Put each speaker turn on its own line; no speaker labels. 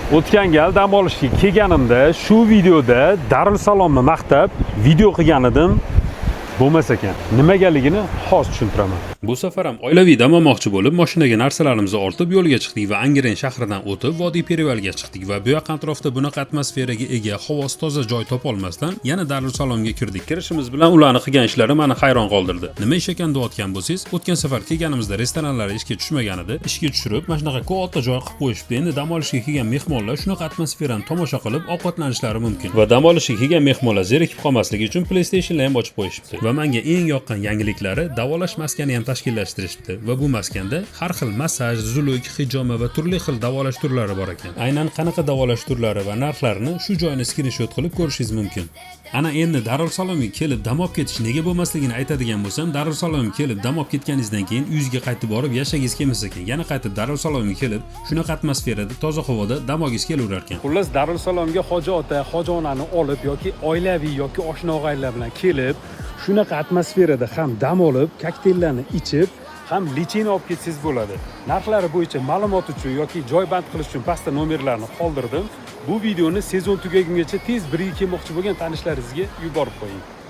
O'tgan gal dam olishga kelganimda shu videoda Darulsalomni maqtab video qilgan edim. Bo'lmas ekan. Nimagaligini hozir tushuntiraman.
Bu safar ham oilaviy dam olmoqchi bo'lib, mashinaga narsalarimizni ortib yo'lga chiqdik va Angren shahridan o'tib Vodiy Perivalga chiqdik va bu yoq atrofda bunaqa atmosferaga ega, havosi toza joy topolmasdan yana Darulsalomga kirdik. Kirishimiz bilan ularni qilgan ishlari meni hayron qoldirdi. Nima ish ekan deyotgan bo'lsangiz, o'tgan safar kelganimizda restoranlar ishga tushmagan edi. Ishga tushirib, mana shunaqa katta joy qilib qo'yishibdi. Endi dam olishga kelgan mehmonlar shunaqa atmosferani tomosha qilib ovqatlanishlari mumkin. Va dam olishga kelgan mehmonlar zerikib qolmasligi uchun PlayStationlar ham ochib qo'yishibdi. Va menga eng yoqqan yangiliklari, davolash maskani ham tashkillashtirishibdi va bu maskanda har xil massaj, zuluk, hijoma va turli xil davolash turlari bor ekan. Aynan qanaqa davolash turlari va narxlarini shu joyni skrinshot qilib ko'rishingiz mumkin. Ana endi Darulsalomga kelib dam olib ketish nega bo'lmasligini aytadigan bo'lsam, Darulsalomga kelib dam olib ketganingizdan keyin uyingizga qaytib borib yashagingiz kelmas ekan. Yana qaytib Darulsalomga kelib, shunaqa atmosferada, toza havoda dam olgingiz kelaverar ekan.
Xullas, Darulsalomga hoji ota, hoji onani olib yoki oilaviy yoki oshna og'aynilar bilan kelib, shunaqa atmosferada ham dam olib, kokteyllarni ichib, ham лечение olib ketsangiz bo'ladi. Narxlari bo'yicha ma'lumot uchun yoki joy band qilish uchun pastda nomerlarni qoldirdim. Bu videoni sezon tugagungacha tez birga kelmoqchi bo'lgan tanishlaringizga yuborib qo'ying.